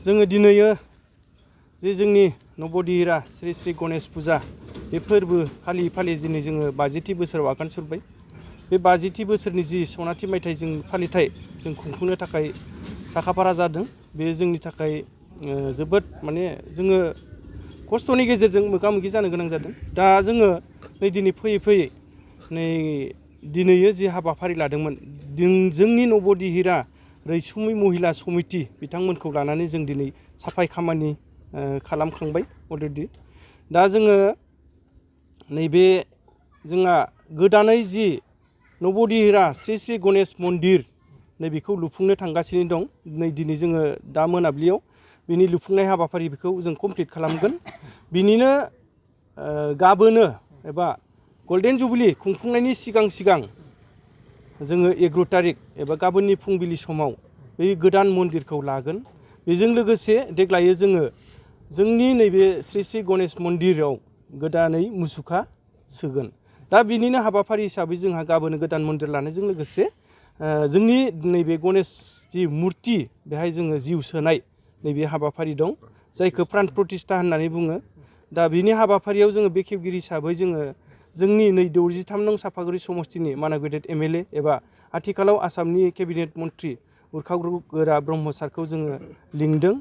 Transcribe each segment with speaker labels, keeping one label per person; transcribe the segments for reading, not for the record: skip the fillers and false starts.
Speaker 1: जोङो दिनैयो जे जोंनि नबदिहिरा श्री श्री गणेश फुजा बे फोरबो फालियै फालियै दिनै जोङो 50थि बोसोराव आगान सुरबाय। बे 50थि बोसोरनि जि सनाथि मायथाइ जों फालिथाय जों खुंफुंनो थाखाय साखाफारा जादों। बे जोंनि थाखाय जोबोद माने जोङो खस्थ'नि गेजेरजों मोगा मोगि जानो गोनां जादों। दा जोङो नै दिनै फैयै फैयै नै दिनैयो जि हाबाफारि लादोंमोन जोंनि नबदिहिरा रैसुमै महिला समिति बिथांमोनखौ लानानै जों दिनै साफाय खामानि खालामखांबाय अलरेडि। दा जोङो नैबे जोंहा गोदानै जि नबदिहिरा श्री श्री गणेश मन्दिर नैबेखौ लुफुंनो थांगासिनो दं। नै दिनै जोङो दा मोनाबिलियाव बिनि लुफुंनाय हाबाफारि बेखौ जों कमप्लिट खालामगोन। बिनिनो गाबोनो एबा गल्डेन जुबलि खुंफुंनायनि सिगां सिगां जोङो 11 तारिख एबा गाबोननि फुंबिलि समाव बै गोदान मन्दिरखौ लागोन। बेजों लोगोसे देग्लायो जोङो जोंनि नैबे श्री श्री गणेश मन्दिराव गोदानै मुसुखा सोगोन। दा बिनिनो हाबाफारि हिसाबै जोंहा गाबोन गोदान मन्दिर लानायजों लोगोसे जोंनि नैबे गणेश जि मुर्ति बेहाय जोङो जिउ सोनाय नैबे हाबाफारि दं, जायखौ प्राण प्रतिष्ठा होननानै बुङो। दा बिनि हाबाफारियाव जोङो बेखेवगिरि हिसाबै जोङो जोंनि नै 63 नं सापागुरि समस्तिनि मानव गेदेर MLA एबा आथिखालाव आसामनि केबिनेट मन्त्रि उरखाव ब्रह्म सारखौ जोङो लिंदों।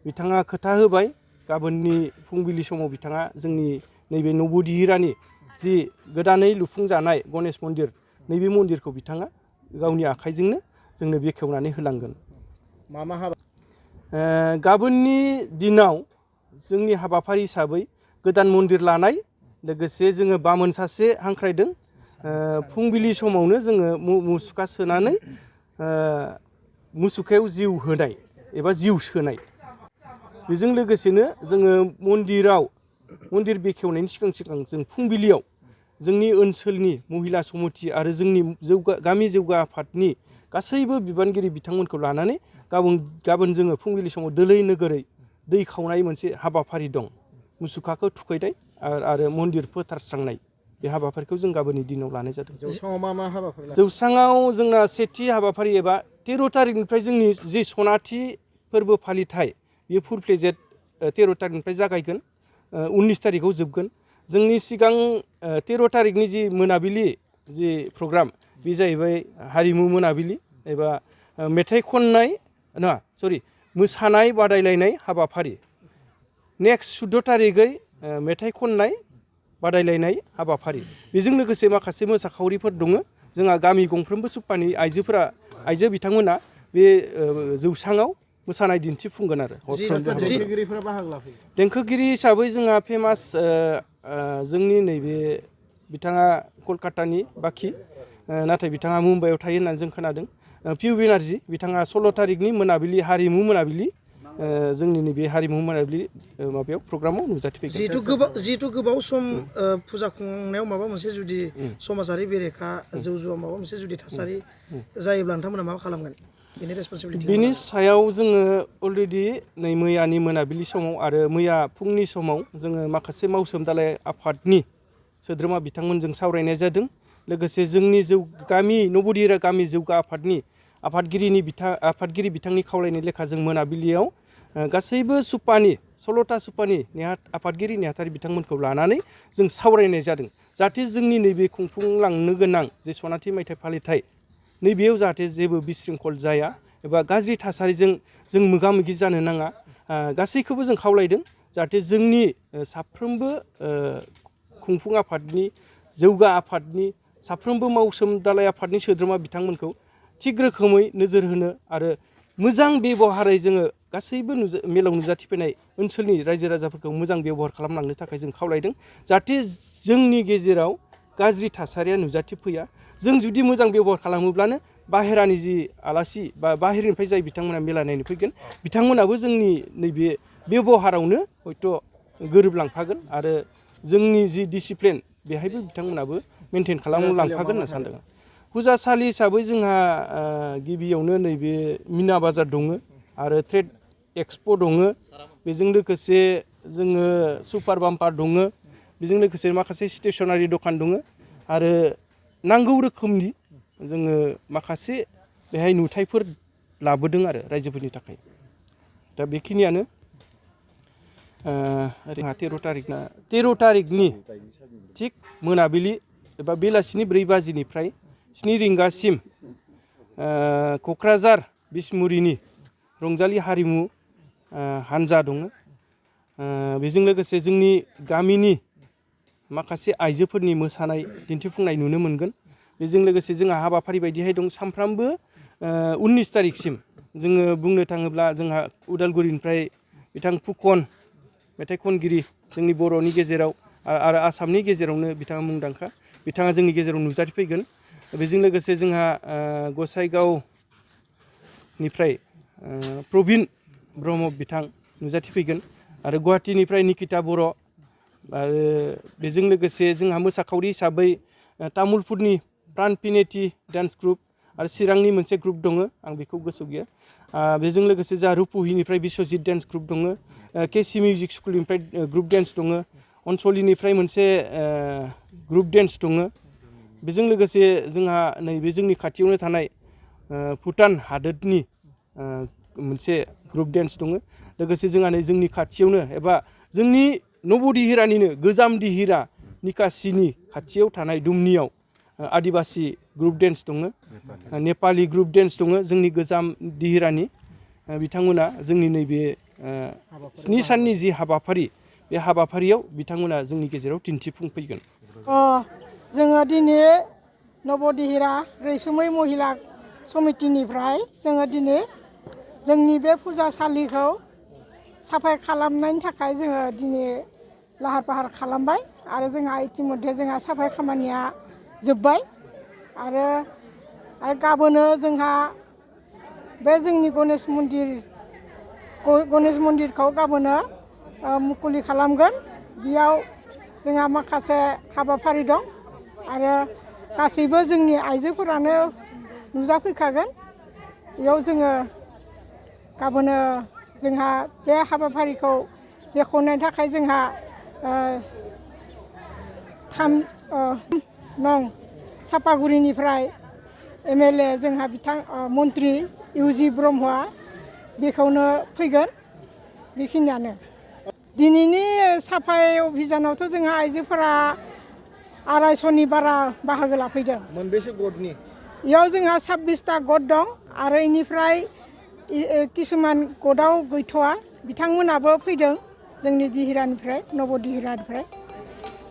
Speaker 1: बिथाङा खोथा होबाय गाबोननि फुंबिलि समाव बिथाङा जोंनि नैबे नबदिहिरानि जि गोदानै लुफुंजानाय गणेश मन्दिर नैबे मन्दिरखौ बिथाङा गावनि आखाइजोंनो जोंनो बेखेवनानै होलांगोन।
Speaker 2: मा मा हाबा
Speaker 1: गाबोननि दिनाव जोंनि हाबाफारि हिसाबै गोदान मन्दिर लानाय लोगोसे जोङो बामोन सासे हांख्रायदों। फुंबिलि समावनो जोङो मुसुखा सोनानै मुसुखायाव जिउ होनाय एबा जिउ सोनाय। बेजों लोगोसेनो जोङो मन्दिर बेखेवनायनि सिगां सिगां जों फुंबिलियाव जोंनि ओनसोलनि महिला समिति आरो जोंनि गामि जौगा आफादनि गासैबो बिबानगिरि बिथांमोनखौ लानानै गाबोन जोङो फुंबिलि समाव दोलै नोगोरै दै खावनाय मोनसे हाबाफारि दं। मुसुखाखौ थुखैनाय आरो मन्दिर फोथारस्रांनाय बे हाबाफारिखौ जों गाबोननि दिनाव लानाय जादों।
Speaker 2: जौस्राङाव मा मा हाबाफारि लादों?
Speaker 1: जौस्राङाव जोंना सेथि हाबाफारि एबा 13 तारिखनिफ्राय जोंनि जि सनाथि फोरबो फालिथाय बेयो फुल फ्लेजेड 13 तारिखनिफ्राय जागायगोन, 19 तारिखआव जोबगोन। जोंनि सिगां 13 तारिखनि जि मोनाबिलि जि प्रग्राम बे जाहैबाय हारिमु मोनाबिलि एबा मेथाइ खननाय नङा सरि मोसानाय बादायलायनाय हाबाफारि। नेक्स्ट 14 तारिखै मेथाइ खननाय बादायलायनाय हाबाफारि। बेजों लोगोसे माखासे मोसाखावरिफोर दङ। जोंहा गामि गंफ्रोमबो सुपानि आइजो बिथांमोना बे जौस्राङाव मोसानाय दिन्थिफुंगोन आरो
Speaker 2: देंखोगिरिफोरा बाहागो लाफैयो।
Speaker 1: देंखोगिरि हिसाबै जोंहा फेमास जोंनि नैबे बिथाङा कलकातानि बाखि, नाथाय बिथाङा मुम्बाइआव थायो होननानै जों खोनादों। पिउ बेनार्जी बिथाङा 16 तारिखनि मोनाबिलि हारिमु मोनाबिलि जोंनि नैबे हारिमु मोनाबिलि माबायाव प्रग्रामाव नुजाथिफैगोन।
Speaker 3: जिहेथु गोबाव सम फुजा खुंनायाव माबा मोनसे जुदि समाजारि बेरेखा जौ जुवा माबा मोनसे जुदि थासारि जायोब्ला नोंथांमोना मा खालामगोन? बेनि रेसपन्सिबिलिटि
Speaker 1: बिनि सायाव जोङो अलरेडि नै मैयानि मोनाबिलि समाव आरो मैया फुंनि समाव जोङो माखासे मावसोम दालाय आफादनि सोद्रोमा बिथांमोनजों सावरायनाय जादों। लोगोसे जोंनि गामि नबदिहिरा गामि जौगा आफादनि आफादगिरि बिथांनि खावलायनाय लेखा जों मोनाबिलियाव गासैबो सुपानि 16टा सुपानि आफादगिरि नेहाथारि बिथांमोनखौ लानानै जों सावरायनाय जादों। जाहाथे जोंनि नैबे खुंफुंलांनो गोनां जे सनाथि मायथाइ फालिथाय नैबेयाव जाहाथे जेबो बिशृंखल जाया एबा गाज्रि थासारिजों जों मोगा मोगि जानो नाङा। गासैखौबो जों खावलायदों जाहाथे जोंनि साफ्रोमबो खुंफुं आफादनि जौगा आफादनि साफ्रोमबो मावसोम दालाय आफादनि सोद्रोमा बिथांमोनखौ थिग रोखोमै नोजोर होनो आरो मोजां बेबहारै जोङो गासैबो मेलाव नुजाथिफैनाय ओनसोलनि रायजो राजाफोरखौ मोजां बेबहार खालामलांनो थाखाय जों खावलायदों। जाहाथे जोंनि गेजेराव गाज्रि थासारिया नुजाथिफैया। जों जुदि मोजां बेबहार खालामोब्लानो बाहेरानि जि आलासि बा बाहेरनिफ्राय जाय बिथांमोना मेला नायनो फैगोन बिथांमोनाबो जोंनि नैबे बेबहारावनो हयथ' गोरोबलांफागोन आरो जोंनि जि डिसिप्लिन बेहायबो बिथांमोनाबो मेनटेन खालामलांफागोन होनना सानदों। फुजासालि हिसाबै जोंहा गिबियावनो नैबे मिना बाजार दङ आरो ट्रेड एक्सप' दङ। बेजों लोगोसे जोङो सुपार बाम्पार दङ। बेजों लोगोसे माखासे स्टेसनारि दखान दङ आरो नांगौ रोखोमनि जोङो माखासे बेहाय नुथायफोर लाबोदों आरो रायजोफोरनि थाखाय। दा बेखिनियानो जोंहा 13 तारिखनि थिग मोनाबिलि एबा बेलासिनि 4 बाजिनिफ्राय 7 रिंगासिम क'क्राझार बिसमुरिनि रंजालि हारिमु हान्जा दङ। बेजों लोगोसे जोंनि गामिनि माखासे आइजोफोरनि मोसानाय दिन्थिफुंनाय नुनो मोनगोन। बेजों लोगोसे जोंहा हाबाफारि बायदिहाय दं सानफ्रामबो 19 तारिखसिम जोङो बुंनो थाङोब्ला जोंहा उदालगुरिनिफ्राय बिथां फुकन मेथाइ खनगिरि जोंनि बर'नि गेजेराव आरो आसामनि गेजेरावनो बिथाङा मुंदांखा, बिथाङा जोंनि गेजेराव नुजाथिफैगोन। बेजों लोगोसे जोंहा गसाइगावनिफ्राय प्रबिन ब्रह्म बिथां नुजाथिफैगोन आरो गुवाहाटीनिफ्राय निकिता बर' आरो बेजों लोगोसे जोंहा मोसाखावरि हिसाबै तामुलपुरनि प्राण पिनेटि डान्स ग्रुप आरो चिरांनि मोनसे ग्रुप दङ, आं बेखौ गोसोआव गैया। बेजों लोगोसे जोंहा रुपहिनिफ्राय बिश्वजित डान्स ग्रुप दङ, केसि मिउजिक स्कुलनिफ्राय ग्रुप डान्स दङ, अनसलिनिफ्राय मोनसे ग्रुप डान्स दङ। बेजों लोगोसे जोंहा नैबे जोंनि खाथियावनो थानाय भुटान हादोरनि मोनसे ग्रुप डान्स दङ। लोगोसे जोंहा नै जोंनि खाथियावनो एबा जोंनि नबदिहिरानिनो गोजाम दिहिरा निकासिनि खाथियाव थानाय दुमनियाव आदिबासि ग्रुप डान्स दङ, नेपालि ग्रुप डान्स दङ जोंनि गोजाम दिहिरानि। बिथांमोना जोंनि नैबे 7 साननि जि हाबाफारि बे हाबाफारियाव बिथांमोना जोंनि गेजेराव दिन्थिफुंफैगोन।
Speaker 4: जोङो दिनै नबदिहिरा रैसुमै महिला समितिनिफ्राय जोङो दिनै जोंनि बे फुजासालिखौ साफाय खालामनायनि थाखाय जोङो दिनै लाहार फाहार खालामबाय आरो जोंहा इतिमध्य जोंहा साफाय खामानिया जोब्बाय आरो गाबोनो जोंहा बे जोंनि गणेश मन्दिरखौ गाबोनो मुखुलि खालामगोन। बेयाव जोंहा माखासे हाबाफारि दं आरो गासैबो जोंनि आइजोफोरानो नुजाफैखागोन। बेयाव जोङो गाबोनो जोंहा बे हाबाफारिखौ बेखेवनो थाखाय जोंहा 3 नं सापागुरिनिफ्राय MLA जोंहा बिथां मन्त्रि इउजि ब्रह्मआ बेखौनो फैगोन। बेखिनियानो दिनैनि साफाय अभियानावथ' जोंहा आइजोफोरा 250नि बारा बाहागो लाफैदों।
Speaker 2: मोनबेसे गटनि?
Speaker 4: बेयाव जोंहा 26टा गट दं आरो इनिफ्राय किसुमान गटआव गैथ'वा, बिथांमोनाबो फैदों जोंनि दिहिरानिफ्राय नबदिहिरानिफ्राय।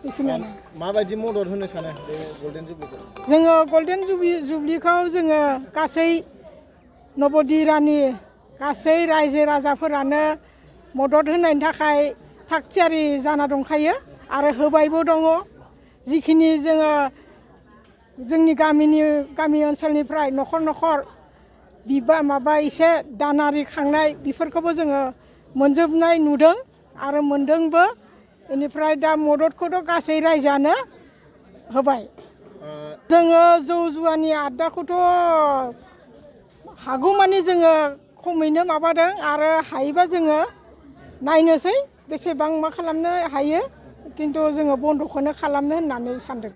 Speaker 4: बेखिनियानो।
Speaker 2: माबायदि मदद होनो सानो बे गल्डेन जुबलिखौ?
Speaker 4: जोङो गल्डेन जुबलिखौ जोङो गासै नबदिहिरानि गासै रायजो राजाफोरानो मदद होनायनि थाखाय थागथियारि जाना दंखायो आरो होबायबो दङ। जिखिनि जोङो जोंनि गामि ओनसोलनिफ्राय न'खर न'खर माबा एसे दानारि खांनाय बेफोरखौबो जोङो मोनजोबनाय नुदों आरो मोनदोंबो। बेनिफ्राय दा मददखौथ' गासै रायजोआनो होबाय। जोङो जौ जुवानि आड्डाखौथ' हागौमानि जोङो खमैनो माबादों आरो हायोबा जोङो नायनोसै बेसेबां मा खालामनो हायो, खिन्थु जोङो बन्द'खौनो खालामनो होननानै सानदों।